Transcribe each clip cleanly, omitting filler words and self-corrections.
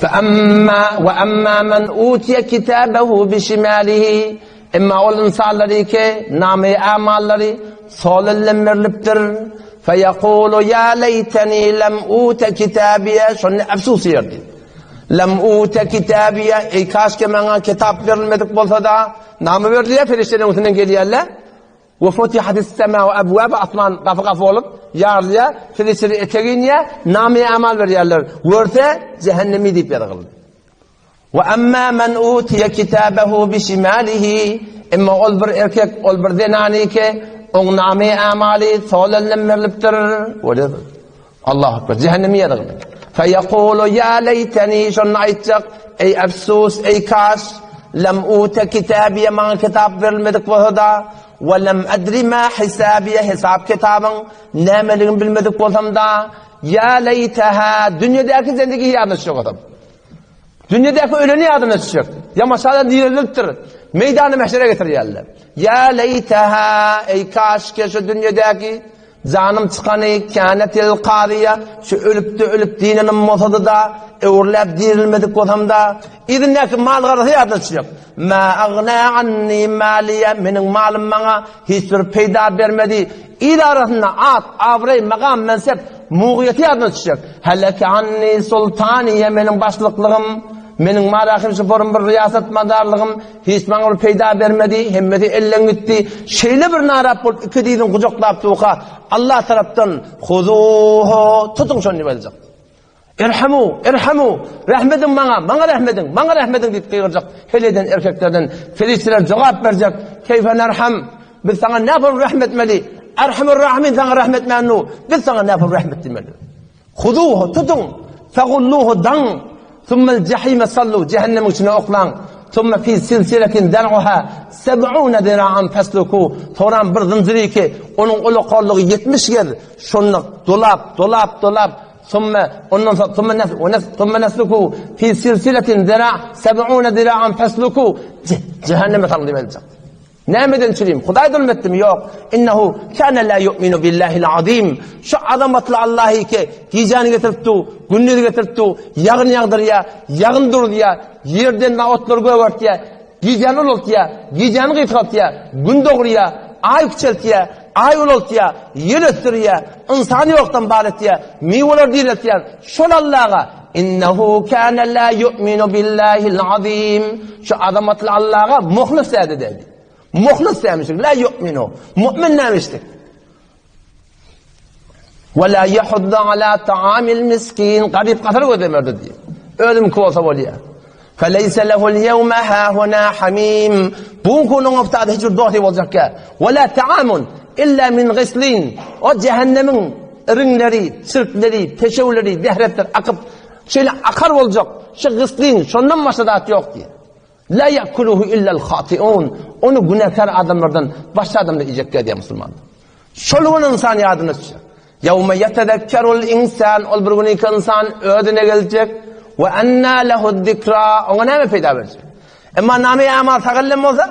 Fe amma we amma men utiye kitabehu bi şimalihi Emma ol ynsanlary ki, name-i amallary sol elden berlipdir. Fe yekulu ya leyteni lem ute kitabiye şonda efsus ýerdi. Lem ute kitabiye eý kaşke maňa kitap berilmedik bolsa-da, name berilýär perişdeleň üstünden gelýärler. We futihatis semau ebwaba asman gapy-gapy bolup ýarylýar, perişdeler etek inýär, name-i amal berýärler. Görse, jähennemi diýip ýazgyldy. We amma men utiye kitabehu bişimalihi emma ol bir erkek, ol bir zenany ki, oň name-i amaly sol elinden berlipdir. Bolýar. Allahu ekber. Cehennemi ýazyldy. Fe yekulu ya leyteni şonda aýtjak, eý efsus, eý kaş, lem ute kitabiye maňa kitap berilmedik bolsa-da, we lem edri ma hisabiye hesap kitabyň nämeligini bilmedik bolsam-da, ya leyteha dünýedäki zendigi ýadyna düşjek bolsam. Dünýedäki öleni ýadyna düşjek. Ýamaşadan dirilipdir. Meýdany mäşere getirýärler. Ýa leýteha, eý kaşke şu dünýedäki janym çykany kânetil kazyýa, şu ölüpde ölüp dinenim bolsady-da, öwrüläp dirilmedik bolsam-da, yzyndaky mal-garasy ýadyna düşjek. Mä agnä anni maliýe, meniň malym maňa hiç bir peýda bermedi. Il arasynda at, abraý, makam, mensep, mugyýeti ýadyna düşjek. Heleke anni sultaniýe, meniň başlyklygym, meniň marahym şuporym bir riýasat madarlygym hiç maňa bir peýda bermedi, hemmesi elden gitdi. Şeýle bir narap bolup iki dyzyny gujaklap durka, Allah tarapdan huzuhu, tutuň şony diýip aýdyljak. Irhamu, irhamu, rähm ediň maňa, maňa rähm ediň, maňa rähm ediň diýip gygyrjak hil eden erkeklerden perişdeler jogap berjek, Keýfe nerham, biz saňa näpol rähm etmeli? Erhamur rahimin saňa rähm etmännu, biz saňa näpol rähm etmeli? Huzuhu, tutuň, fegulluhu, daň, summel jahime sallu, cehennemiň içine oklaň, summe fi silsiletin zer'uha seb'une zira'an fesluku, soňram bir zynjyry ki, onuň ulakallygy 70 gez, şonda dolap, dolap, dolap, Summe, ondan soň, summe nes, we nes, summe nesluku fi silsiletin zira, seb'une zira'an fesluku, cehenneme salyň diýip aýdyljak. Nämeden çürim? Hudaý zulm etdimi? Ýok. Innehu kana la yu'minu billahil azim. Şu azamatly Allahy ki, gijäni getirip du, gündizi getirip du, ýagyn ýagdyrýar, ýagyn durdýar, ýerden otlary gögertýär, Gijäni ulaltýar, gijäni gysgaltýar, gün dogurýar, aý kiçeltýär, aý ulaltýar, ýel ösdürýär, ynsany ýokdan bar etýär, miweleri direltýär. Şol Allaha, Innehu kana la yu'minu billahil azim. Şu azamatly Allaha muhlis dädi dedi. Muhlis dämişik, la yu'minu. Mu'min dämişdik. Ve la yahuddu ala ta'amil miskin. Garyp gasar gözlemerdi diýip. Özümki bolsa bolýar. Feleyse lehul yevme hahuna hamim. Bu günüň oftada hiç bir dosty boljak ýa. Ve la ta'amun illa min ghislin. O cehennemiň iriňleri, çirkleri, peşewleri, zähretler akyp şeýle akar boljak. Şu ghislin, şondan başga zat ýok diýip. La ya'kuluhu illal hatiun. Ony günäkär adamlardan başga adamlar iýjek diýýär musulmanlar. Şol gün ynsan ýadyna düşer. Ýewme ýetezekkerul insan, ol bir gün iki ynsan özüne geljek. We enna lehu zikra, oňa näme peýda berjek? Emma name amal sag elden bolsa,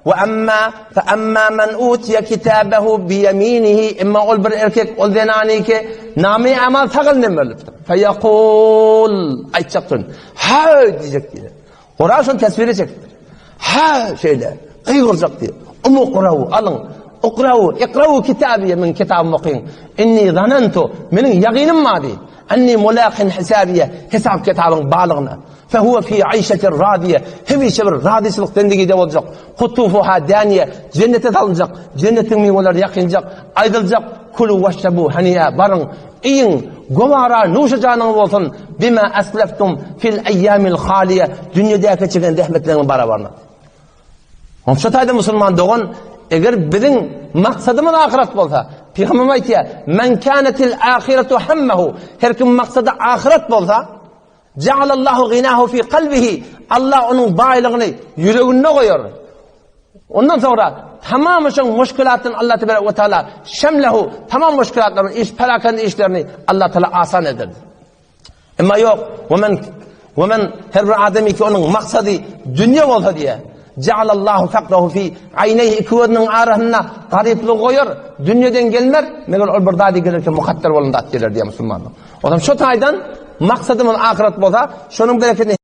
we emma fe emma men utiye kitabehu bi yeminihi, emma ol bir erkek, ol zenany ki name amal sag elinden berlipdir. Fe yekul, aýtjakdyr. Ha diýjek diýär. Kuran şony teswire çekipdir. Ha, şeýle, gygyrjak diýip. Umukraw, alyň. Ukraw, ikraw kitabiýe, meniň kitabymy okyň. Inni zanantu, meniň ýagynym bar diýip. Enni mulakin hisabiýe, hesap kitabyň barlygyna. Fehuwe fi aýşetir radiýe, hemişe bir razyçylyk zendigide boljak. Kutufuha daniýe, jennete salynjak, jennetiň miweleri ýakynjak, aýdyljak, kulu weşrebu haniýe, baryň, Iýiň, gowara nuşy janyňyz bolsun, bima aslaftum fil aýýamil haliýe, dünýedäki çeken zähmetleriňiň barabaryna. Şu taýda musulman dogan, eger biziň maksadymyz ahyret bolsa, Pygamberimiz aýtýar, Men kânetil ahiretu hammehu, her kim maksady ahyret bolsa, Ja'alallahu ginahu fi kalbihi, Allah onuň baýlygyny ýüreginde goýar. Ondan soňra tamamy şoň muşkilatyn Allah tebarek we taala şemlehu tamam muşkilatlaryny iş perakende işlerini Allah taala asan eder. Emma ýok, we men we men her bir adamy ki onuň maksady dünýe bolsa diýe. Ja'alallahu fakrahu fi aýneýhi iki gözüniň arasynda garyplygy goýar, dünýeden gelmer, meger ol bir zady gelerken mukadder bolan zat geler diýe musulmanlar. Ondan şu taýdan. Maksadymyz ahyret bolsa, şonuň bereketini.